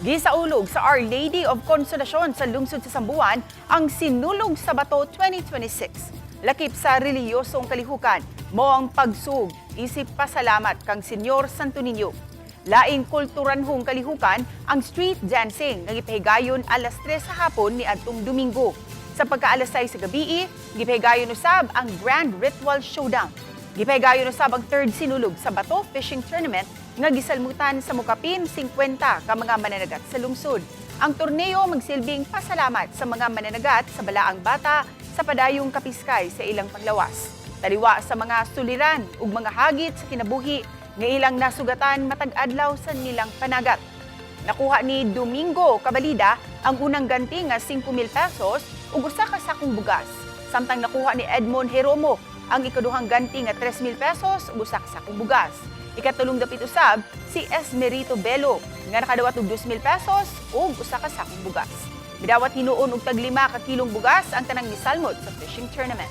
Gisaulog sa Our Lady of Consolacion sa lungsod sa Samboan ang Sinulog sa Bato 2026. Lakip sa reliyosong kalihukan, mao ang pagsuog, isip pasalamat kang Senyor Santo Niño. Laing kulturanhong kalihukan ang street dancing nga gipahigayon alas 3 sa hapon ni adtong Domingo. Sa pagka-alas 6 sa gabii, gipahigayon usab ang Grand Ritual Showdown. Gipahigayon usab ang third Sinulog sa Bato Fishing Tournament nga gisalmutan sa mokapin 50 ka mga mananagat sa lungsod. Ang torneo magsilbing pasalamat sa mga mananagat sa Balaang Bata sa padayong kapiskay sa ilang panglawas. Taliwa sa mga suliran ug mga hagit sa kinabuhi nga ilang nasugatan matag adlaw sa nilang panagat. Nakuha ni Domingo Cabalida ang unang ganti nga 5,000 pesos ug usa ka sakong bugas. Samtang nakuha ni Edmond Jeromo ang ikaduhang ganti nga 3,000 pesos ug usa ka sakong bugas. Ikatulong dapit usab si Esmerito Belo nga nakadawat og 2,000 pesos ug usa ka sakong bugas. Midawat hinuon og tag 5 ka kilong bugas ang tanang misalmot sa fishing tournament.